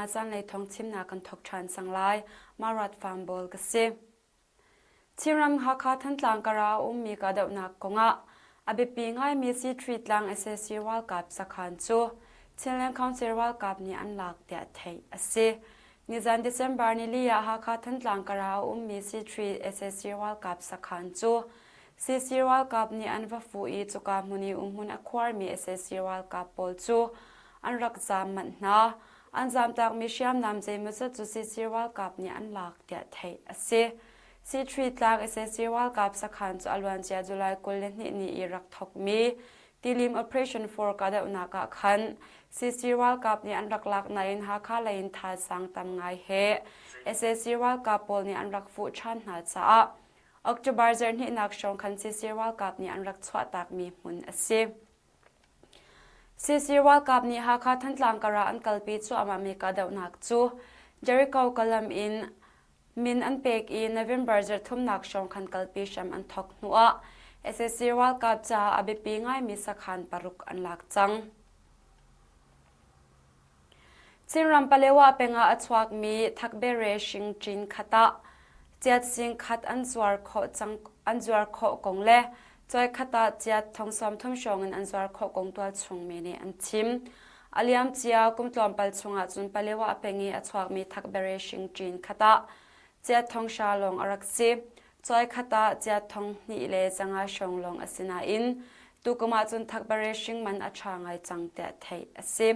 15 zanlei thawng chimnak kan thawk ṭhan cang lai. Marat Farm Ball ka si. Chinram Hakha Thantlang kar ah a ummi kahdohnak kongah a biapi ngaimi C3 tlang sac ralkap sakhan cu Chinland Council ralkap nih an lak tiah theih a si. Nizan December nili ah Hakha Thantlang kar ah a ummi C3 sac ralkap sakhan cu CC ralkap nih an va fuh i cuka hmun i umhmun a khuarmi sac ralkap pawl cu an rak zaam manh hna. An zaamtakmi hriamnam zeimawzat cu CC ralkap nih an lak tiah theih a si. C3 tlang sac ralkap sakhan cu a luancia July 22 ni i rak thawkmi Tilim Operation 4 kahdohnak ah khan CC ralkap nih an rak lak nain Hakha lei in thazaang tam ngai he sac ralkap pawl nih an rak fuh ṭhan hna caah October zarhhnihnak hrawng khan CC ralkap nih an rak chuahtakmi hmun a si. CC ralkap nih Hakha Thantlang kar ah an kalpi cuahmahmi kahdohnak cu Jericho kalam in min an pek i November zarhthumnak hrawng khan kalpi hram an thawk hnuah sac ralkap caah a biapi ngaimi sakhan paruk an lak cang. Chinram Palewa peng ah a chuakmi Thakbere hring ṭin khat ah ciat sing khat an zuar khawh cang an zuar khawh kong le cawi khat ah ciat thong 30 hrawng in an zuar khawh kong tualchung mi nih an chim. A liamcia kum tlawmpal chungah cun Palewa peng i a chuakmi Thakbere hring ṭin khat ah ciat thong hra lawng a rak si. Cawi khat ah ciat thong hnih le zanga hrawng lawng a si nain tukum ah cun Thakbere hring man a ṭha ngai cang tiah theih a si.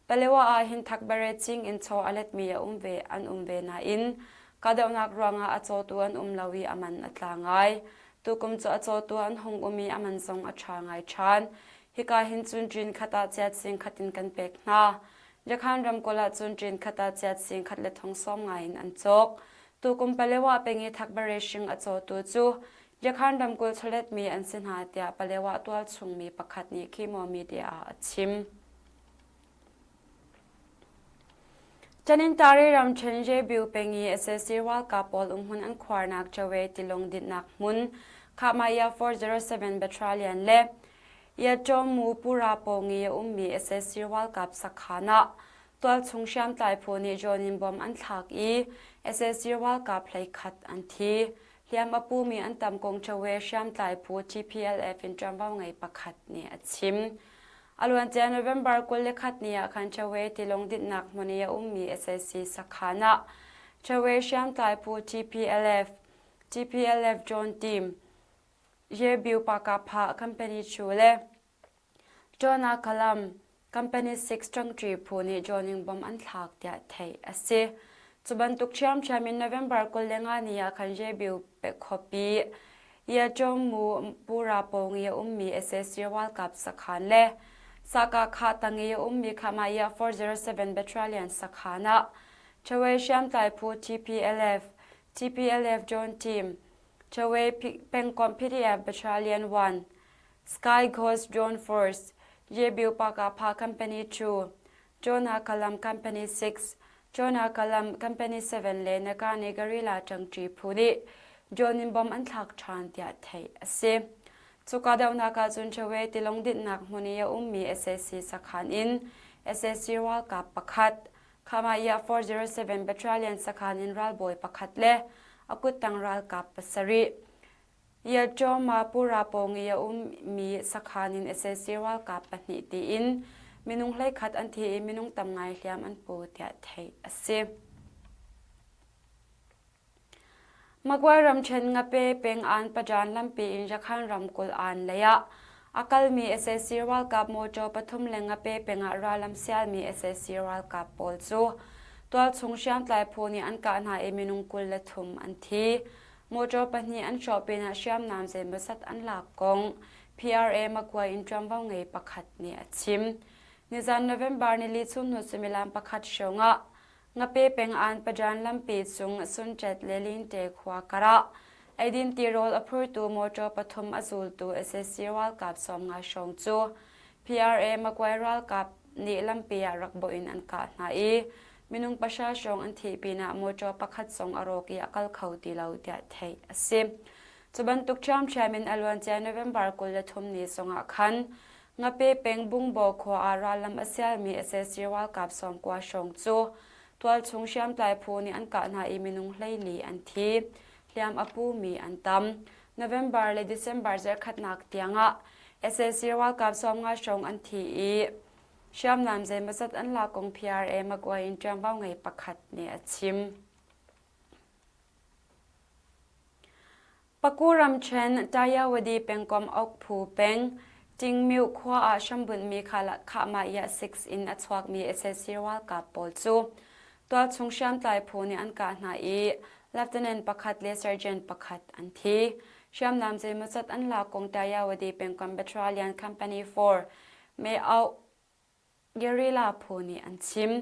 Palewa ah hin thakbere cing in chaw a letmi a um ve an um ve nain kahdohnak ruangah a cawtu an um lo i a man a tla ngai. Tukum cu a cawtu an hung um i a man zong a ṭha ngai ṭhan. Hika hin cun ṭin khat ah ciat sing khat in kan pek hna. Yakhan ramkulh ah cun ṭin khat ah ciat sing khat le thong sawm ngai in an cawk. Tukum Palewa peng i thakbere hring a cawtu cu Yakhan ramkulh chawletmi an si hna tiah Palewa tualchungmi pakhat nih Khimo Media ah a chim. Tanintari ramṭhen Jebu peng i sac ralkap pawl umhmun an khuarnak Chawe tilawng dinhnak hmun Khahmaya 407 Battalion le Yatawmu Pura pawng i a ummi sac ralkap sakhan ah tualchung hriamtlai phu nih drone in bom an thlak i sac ralkap 11 an thi. Hliam a pumi an tam kong Chawe hriamtlai phu TPLF in ṭuanvo ngei pakhat nih a chim. A luancia November 21 ni ah khan Chawe tilawng dinhnak hmun i a ummi sac sakhan ah Chawe hriamtlai phu TPLF, TPLF Drone Team, Yebiu Pakapha Company Chu le Jonah Kalam Company 6 ṭangṭi phu nih joining bomb an thlak tiah theih a si. Cu bantuk ṭhiamṭhiam in November 25 ni ah khan Jebiu khuapi Yachawmu Pura pawng i a ummi sac ralkap sakhan le Sakakha tang i a ummi Khamaya 407 Battalion sakhan ah Chawe hriamtlai phu TPLF, TPLF Drone Team, Chawe pengkomh PDF Battalion 1, Sky Ghost Drone Force, Yebiu Pakapha Company 2, Jonah Kalam Company 6, Jonah Kalam Company 7 le Nakane Guerrilla ṭangṭi phu nih drone in bomb an thlak ṭhan tiah theih a si. Cuka dohnak ah cun Chawe tilawng dinhnak hmun i a ummi sac sakhan in sac ralkap pakhat, Khamaya 407 Battalion sakhan in ralbawi pakhat le a kuttang ralkap pasarih, Yatawma Pura pawng i a ummi sakhan in sac ralkap pahnih tiin minung 11 an thi i minung tam ngai hliam an pu tiah theih a si. Magway ramṭhen Ngape peng An Pajan lampi in Yakhan ramkulh An lei ah a kalmi sac ralkap mawṭaw pathum le Ngape peng ah rallam sialmi sac ralkap pawl cu tualchung hriamtlai phu nih an kah hna i minung 23 an thi. Motor pahnih an hrawh pinah hriamnam zeimawzat an lak kong PRA Magway in ṭuanvo ngei pakhat nih a chim. Nizan November nili chunhnu suimilam pakhat hrawng ah Ngape peng An Pajan lampi cung Sunchet le Linte khua karah eidin tirawl a phurtu motor pathum a zultu sac ralkap 50 hrawng cu PRA Magway ralkap nih lampi ah rak bawh in an kah hna i minung pahra hrawng an thih pinah motor pakhat zong a rawk i a kal kho ti lo tiah theih a si. Cu bantuk ṭhiamṭhiam in a luancia November 23 ni zongah khan Ngape peng Bungbaw khua ah rallam a sialmi sac ralkap 90 hrawng cu. Tualchung hriamtlai phu nih an kah hna i minung 14 an thi. Hliam a pumi an tam. November le December zarhkhatnak tiangah sac ralkap 50 hrawng an thi i hriamnam zeimawzat an lak kong PRA Magway in ṭuanvo ngei pakhat nih a chim. Paku ramṭhen Tayawadi pengkomh Okphu peng Tingmyo khua ah hrambunhmi Khahmah 6 in a chuakmi sac ralkap pawl cu tualchung hriamtlai phu nih an kah hna i Lieutenant pakhat le Sergeant pakhat an thi. Hriamnam zeimawzat an lak kong Tayawadi pengkomh Battalion Company 4 May Guerrilla phu nih an chim.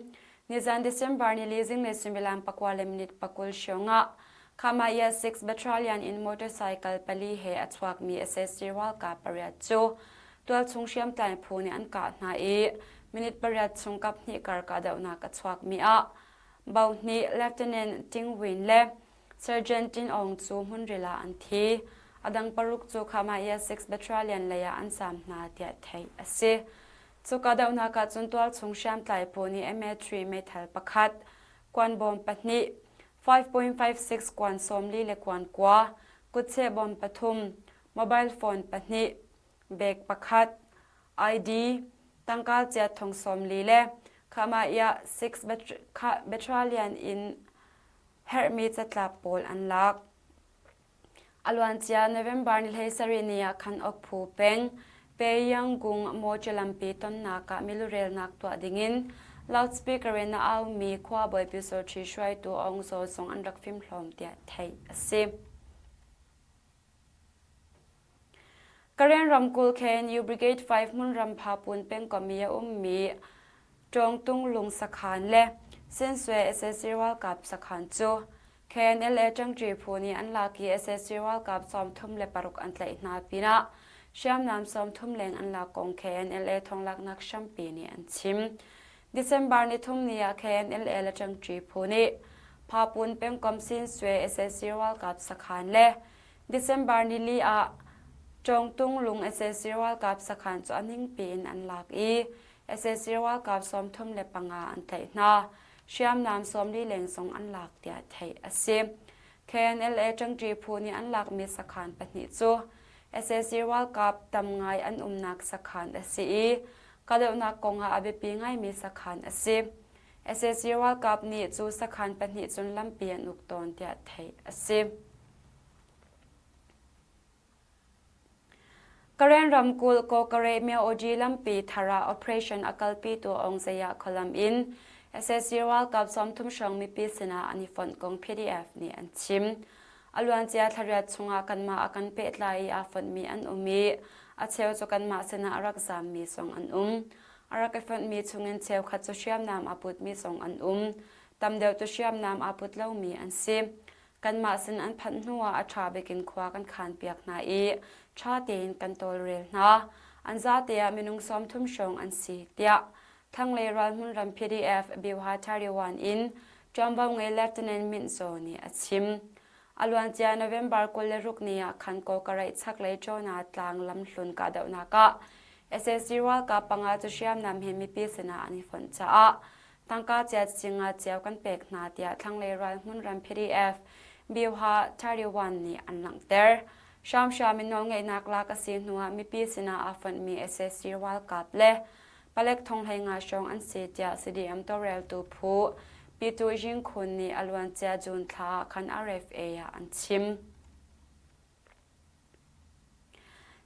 Nizan December nili zinglei suimilam pakua le minute pakul hrawng ah Khamaya 6 Battalion in motorcycle pali he a chuakmi sac ralkap pariat cu tualchung hriamtlai phu nih an kah hna i minute pariat chung kaphnih kar kahdohnak a chuakmi ah Bohnih Lieutenant Ting Win le Sergeant Tin Aung cu hmunril ah an thi. A dang paruk cu Khamaya 6 Battalion lei ah an zaam hna tiah theih a si. Cu kahdohnak ah cun tualchung hriamtlai phu nih MA3 meithal pakhat, kuan bawm pahnih, 5.56 kuan 40 le kuan kua, kutcheh bawm pathum, mobile phone pahnih, bag pakhat, ID, tangka chiat thong 40 le Khamaiah 6 Battalion in herhmi catlap pawl an lak. A luancia November ni 17 ni ah khan Okphu peng Peyanggung Mawṭaw lampi tonnak ah milurelnak tuah dingin loudspeaker in a aumi khuabawi Pyusawṭhi hruaitu Aung Zaw zong an rak fimhlawm tiah theih a si. Karen ramkulh KNU Brigade 5 hmunram Phapun pengkomh i a ummi Ṭawngtung lung sakhan le Sinswe sac ralkap sakhan cu KNLA ṭangṭi phu nih an lak i sac ralkap 36 an tlaih hna pinah hriamnam 30 leng an lak kong KNLA thonglaknak hrampi nih an chim. December nithum ni ah KNLA le ṭangṭi phu nih Phapun pengkomh Sinswe sac ralkap sakhan le December nili ah Ṭawngtung lung sac ralkap sakhan cu a ningpi in an lak i sac ralkap 35 an tlaih hna. Hriamnam 40 leng zong an lak tiah theih a si. KNLA ṭangṭi phu nih an lakmi sakhan pahnih cu sac ralkap tam ngai an umnak sakhan a si i kahdohnak kongah a biapi ngaimi sakhan a si. Sac ralkap nih cu sakhan pahnih cun lampi an uk tawn tiah theih a si. Karen ramkulh Kawkare Myo-Oji lampi thar ah operation a kalpitu Aung Zaya khualam in sac ralkap 30 hrawng mipi sinah an i fonh kong PDF nih an chim. A luancia thlariat chungah kanmah a kan pehtlai i aa fonhmi an um i a cheu cu kanmah sinah a rak zaammi zong an um. A rak i fonhmi chungin cheukhat cu hriamnam aa putmi zong an um. Tam deuh cu hriamnam aa put lomi an si. Kanmah sin an phanh hnuah a ṭha bik in khua kan khaanpiak hna i ṭha tein kan tawlrel hna. An zate ah minung 30 hrawng an si, tiah thlanglei ralhmun ram PDF Byuha Tariwan in ṭuanvo ngei Lieutenant Mint Zaw nih a chim. A luancia November 26 ni ah khan Kawkaraih chaklei Chawna tlang lamhlun kahdohnak ah sac ralkap panga cu hriamnam he mipi sinah an i fonh caah Tangka chiat singa cio kan pek hna tiah thlanglei ral hmunram PDF Byuha 31 nih an langhter. Hramhram in nawlngeihnak lak a si hnuah mipi sinah aa fonhmi sac ralkap le palek thonghlei nga hrawng an si tiah CDM tawlreltu phu Pitu Jingkhun nih a luancia June thla ah khan RFA ah an chim.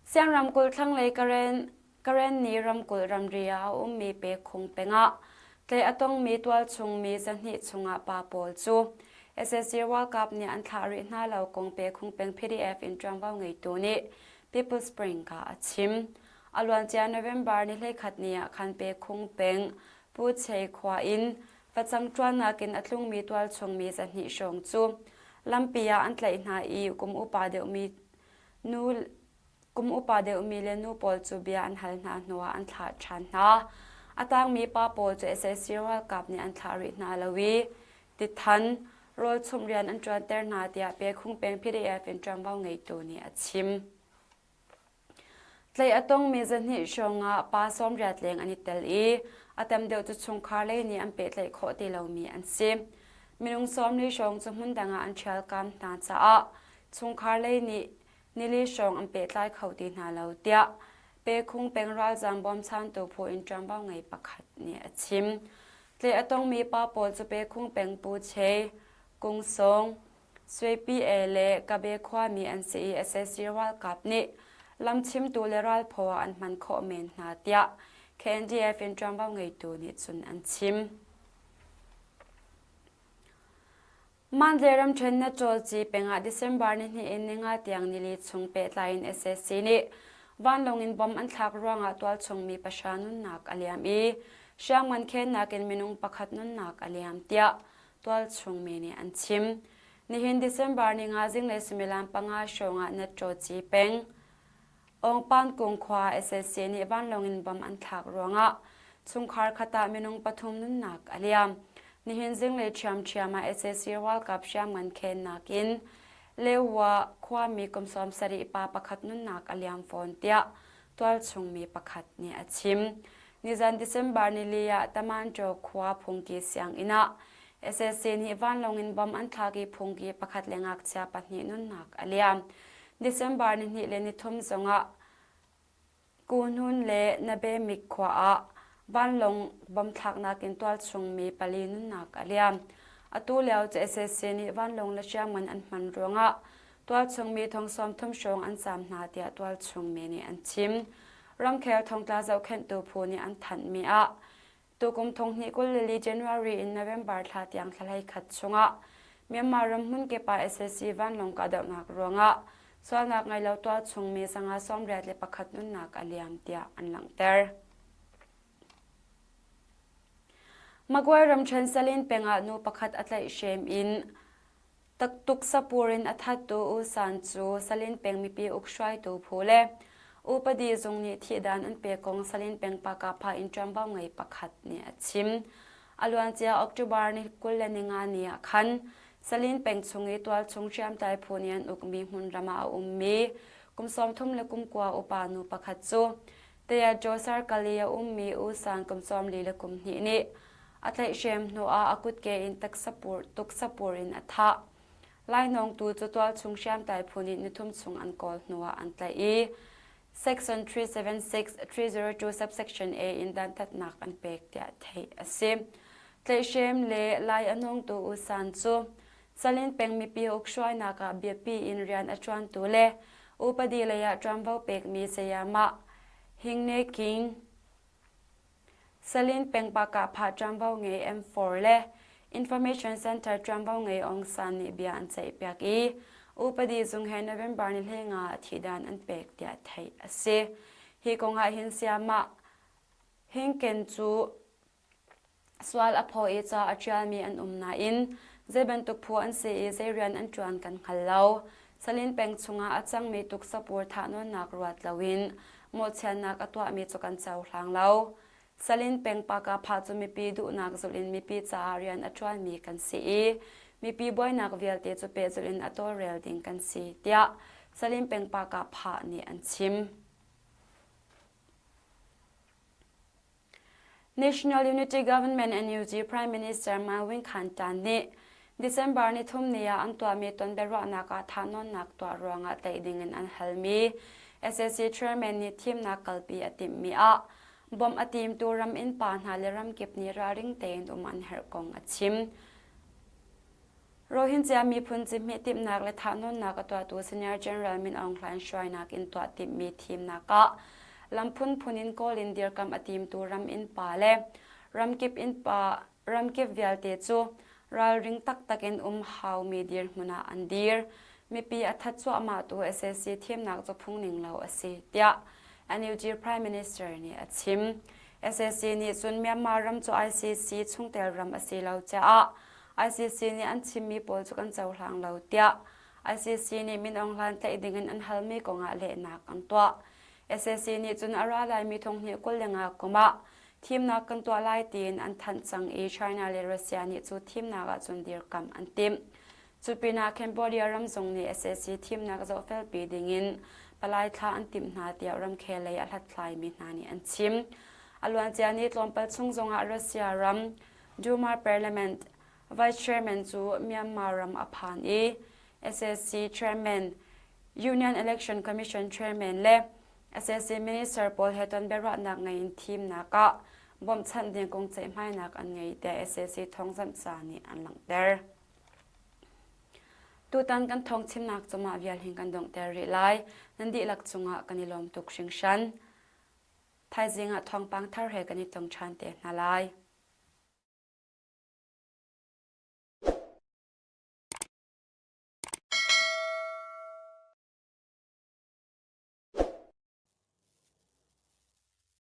Siang ramkulh thlanglei Karen, Karenni ramkulh ramri ah a ummi Pekhung peng ah tlaih a tongmi tualchung mi 200 chungah pa pawl cu sac ralkap nih an thlah rih hna lo kong Pekhung peng PDF in ṭuanvo ngeitu nih People Spring ah a chim. A luancia November ni 11 ni ah khan Pekhung peng Pu Chei khua in facang ṭuannak in a tlungmi tualchung mi 200 hrawng cu lampi ah an tlaih hna i kum upa deuhmi nu kum upa deuhmi le nu pawl cu bia an hal hna hnuah an thlah ṭhan hna. A tangmi pa pawl cu sac ralkap nih an thlah rih hna lo i tithan rawl chumh rian an ṭuanter hna tiah Pekhung peng PDF in ṭuanvo ngeitu nih a chim. Tlaih a tongmi 200 hrawng ah pa 80 leng an i tel i a. A tam deuh cu chungkhar lei nih an pehtlaih khawh ti lomi an si. Minung 40 hrawng cu hmun dang ah an ṭhialkam hna caah chungkhar lei nih nili hrawng an pehtlai kho ti hna lo tiah Pekhung peng ralzaam bawmchantu phu in ṭuanvo ngei pakhat nih a chim. Tleh a tongmi pa pawl cu Pekhung peng Pu Che, Kung Sawng, Swepi E le Kabe khuami an si i sac ralkap nih lamchimtu le ralphaw ah an hman khawh men hna tiah KNDF in ṭuanvo ngeitu nih cun an chim. Mandalay ramṭhen na cawlci pengah December nihnih in ninga tiang nili chung pehtlai in sac nih vanlawng in bomb an thlak ruangah tualchung mi pahra nunnak a liam i hriamngan khennak in minung pakhat nunnak a liam tiah tualchung mi nih an chim. Nihin December ninga zinglei suimilam panga hrawng ah Natṭawci peng Awngpan kung khua sac nih vanlawng in bomb an thlak ruangah chungkhar khat ah minung pathum nunnak a liam. Nihin zinglei ṭhiamṭhiam ah sac ralkap hriamngan khennak in Lewa khuami kum 70 pa pakhat nunnak a liam fawn tiah tualchung mi pakhat nih a chim. Nizan December nili ah Tamanṭaw khua phungki sianginn ah sac nih vanlawng in bomb an thlak i phungki pakhat le ngakchia pahnih nunnak a liam. December nihnih le nithum zongah Kuhnun le Nabemik khua ah vanlawng bomb thlaknak in tualchung mi pali nunnak a liam. Atu lio cu sac nih vanlawng le hriamngan an hman ruangah tualchung mi thong 30 hrawng an caam hna tiah tualchung mi nih an chim. Ramkhel thongtla zohkhenhtu phu nih an thanhmi ah tukum thong hnih 24 January in November thla tiang thla hleikhat chungah Myanmar ram hmunkip ah sac vanlawng kahdohnak ruangah sualnak ngei lo tualchung mi 181 nunnak a liam tiah an langhter. Magway ramṭhen Salin pengah nu pakhat a tlaihhrem in Taktuk sapur in a thattu U San cu Salin peng mipi ukhruaitu phu le upadi zung nih thihdan an pek kong Salin peng Pakapha in ṭuanvo ngei pakhat nih a chim. A luancia October ni 25 ni ah khan Salin peng chung i tualchung hriamtlai phu nih an ukmi hmunram ah a ummi kum 30 le kum kua upa nu pakhat cu Teyajo Sarkal i a ummi U San kum 42 nih A tlaihhrem hnuah a kutke in tuksapur in a thah. Lainawngtu cu tualchung hriamtlai phu nih nithum chung an kawl hnuah an tlaih i Section 376 302 subsection A in dantatnak an pek tiah theih a si. Tlaihhrem le lai a nawngtu U San cu Salin peng mipi ukhruainak ah biapi in rian a ṭuantu le upadi lei ah ṭuanvo pekmi sayamah Hingne King Salin peng Pakahphah ṭuanvo ngei M4 le Information Center ṭuanvo ngei Aung San nih bia an ceihpiak i upadi zung he November ni 15 ah thihdan an pek tiah theih a si. Hi kong ah hin sayamah Hingken cu Sual a phaw i ca a ṭialmi an um nain zei bantuk phu an si i zei rian an ṭuan kan hngal lo. Salin peng chungah a cangmi tuksapur thahnawnnak ruat loin mawhchiatnak a tuahmi cu kan cohlang lo. Salin peng Pakapha cu mipi duhnak zulh in mipi caah rian a ṭuanmi kan si i mipi buainak vialte cu pehzulh in a tawlrel ding kan si, tiah Salin peng Pakapha nih an chim. National Unity Government NUG Prime Minister Ma Win Khan Tan nih December nithum ni ah an tuahmi tonbiaruahnak ah thahnawnnak tuah ruangah tlaih dingin an halmi sac chairman nih thimnak kalpi a timhmi ah bawmh a timtu ram innpa hna le ramkip nih ralring tein um an herh kong a chim. Rohingya miphun cihmih timhnak le thahnawnnak a tuahtu Senior General Min Aung Hlaing hruainak in tuah timhmi thimnak ah lam phunphun in kawl in dirkamh a timtu ram innpa le ramkip innpa ramkip vialte cu ralring taktak in um haumi dirhmun ah an dir. Mipi a that cuahmahtu sac thimnak cu phungning lo a si, tiah NUG Prime Minister nih a chim. Sac nih cun Myanmar ram cu ICC chungtel ram a si lo caah ICC nih an chimmi pawl cu kan cohlang lo tiah ICC nih Min Aung Hlaing tlaih dingin an halmi kongah lehnak an tuah. Sac nih cun a ra laimi thonghnih 25 kum ah thimnak kan tuah lai tiin an thanh cang i China le Russia nih cu thimnak ahcun dirkamh an timh. Cu pinah Cambodia ram zong nih sac thimnak zohfelpi dingin palai thlah an timh hna tiah ramkhel lei a hlathlaimi hna nih an chim. A luancia ni tlawmpal chung zongah Russia ram Duma Parliament Vice Chairman cu Myanmar ram a phan i SSC Chairman, Union Election Commission Chairman le SSC Minister pawl he ton biaruahnak ngei in thimnak ah bawmhchanh ding kong ceihmainak an ngei tiah SSC thawngzamh ca nih an langhter. Tutan kan thawngchimnak cu mah vial hin kan donghter rih lai. Nan dihlak cungah kan i lawm tuk hringhran. Thaizing ah thawngpang thar he kan i tong ṭhan te hna lai.